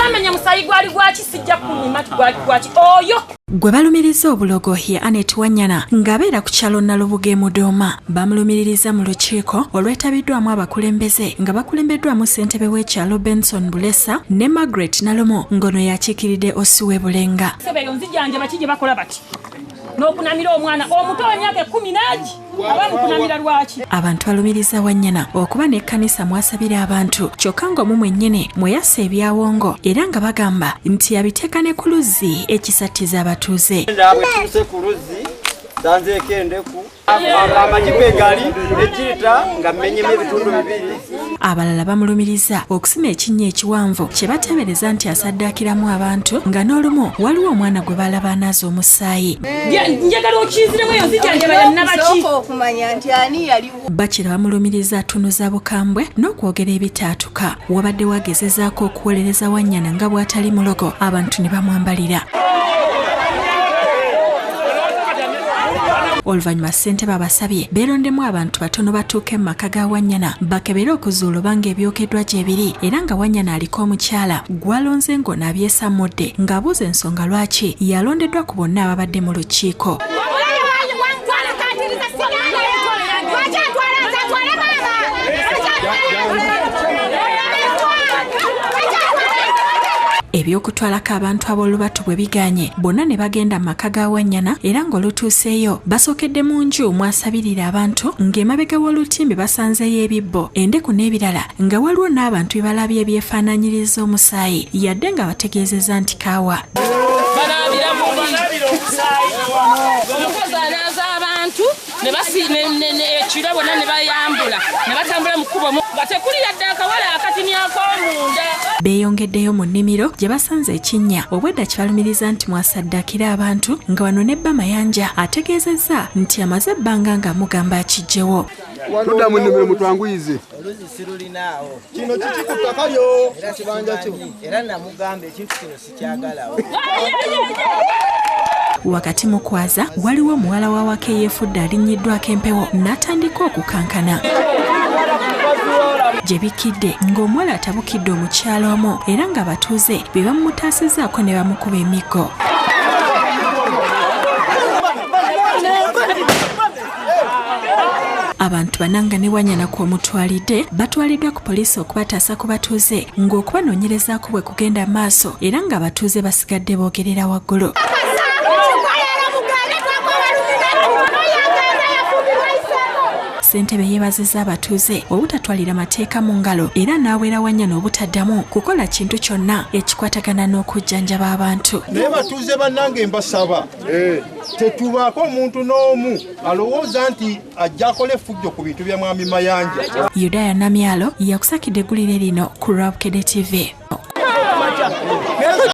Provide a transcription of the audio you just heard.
Samanya musayi gwali gwaki, sijja kunima nti gwali gwaki oyo. Gwe balumiriza obulogo ye Annet Wanyana ng'abeera ku kyalo Nalubuga e Mudooma. Bamulumiririza mu lukiiko olwetabiddwamu abakulembeze nga bakulembeddwamu ssentebe w'ekyalo Benson Bulesa ne Margaret Nalumu ng'ono y'akiikiridde Osiwe Bulenga. Sebe eyo nzijanjaba ki gye bakola bati n'okunamira omwana omuto w'emyaka ekkumi n'agi aba mukunamira lwaki? Abantu balumiriza Wanyana okuba n'ekkanisa mw'asabira abantu kyokka ng'omu mwennyini mwe yassa ebyawongo era nga bagamba nti yabiteeka ne ku luzzi ekisattiza abatuuze. Bwe ku luzzi nsanzeeko endeku, amagi kwe gali negirita nga mmenyemu ebitundu bibiri. Abalala bamulumiriza okusima ekinnya ekiwanvu kye bateebereza nti asaddaakiramu abantu nga n'olumu waliwo omwana gwe baalaba anaaza omusaayi. Njagala okinziremu eyo nzijanjaba ya nnabaki. Okumanya nti ani yaliwo. Bakira bamulumiriza atunuza bukambwe n'okwogera ebitaatuka. Wabadde wagezezaako okuwolereza Wanyana nga bw'atali mulogo abantu ne bamwambalira. Oluvannyuma ssentebe abasabye beerondemu abantu batono batuuke mu maka ga Wanyana bakebere okuzuula oba ng'ebyogeddwa gye biri era nga Wanyana aliko omukyala gw'alonze ng'ono abyesammudde ng'abuuza ensonga lwaki yalondeddwa ku bonna ababadde mu lukiiko. Eby'okutwalako abantu ab'olubatu bwe biganye bonna ne bagenda mu maka ga Wanyana era ng'olutuuseeyo basookedde mu nju mw'asabirira abantu ng'emabega w'olutimbe basanzeeyo ebibbo, endeku n'ebirala nga waliwo n'abantu bye balabye ebyefaanaanyiriza omusaayi yadde nga bategeezezza nti kaawa. Banaabira muli omukozi anaaza abantu ekiro bonna ne bayambula ne batambula mu kkubo nga tekuli yadde akawala akatini ak'omunda. Beeyongeddeyo mu nnimiro gye basanze ekinnya obwedda kye balumiriza nti mwasaddaakira abantu nga wano ne bba Mayanja ategeezezza nti amaze ebbanga ng'amugamba akiggyewo. Tudda mu nnimiro mutwanguyize. Oluzzi sirulinaawo. Kino kiki ku ttaka lyo kibanja kyo? Era namugamba ekintu kino sikyagalawo. Wakati mu kwaza waliwo omuwala wa waka eyeefudde alinnyiddwako empewo n'atandika okukankana gye bikkidde ng'omuwala atabukidde omukyala omu era ng'abatuuze be bamumutaasizzaako ne bamukuba emiggo. Abantu bana nga ne Wanyana kw'omutwalidde batwaliddwa ku poliisi okubataasa ku batuuze ng'okubanoonyerezaako bwe kugenda maaso era ng'abatuuze basigadde boogerera waggulu. Ssentebe yeebazizza abatuuze obutatwalira mateeka mu ngalo era n'awera Wanyana obutaddamu kukola kintu kyonna ekikwatagana n'okujjanjaba abantu. Naye batuuze bannange mbasaba tetubaako omuntu n'omu alowooza nti ajja akola effujjo ku bintu bya Mwami Mayanja. Yudaya Namyalo yakusakidde eggulire lino ku Lwabukedde TV.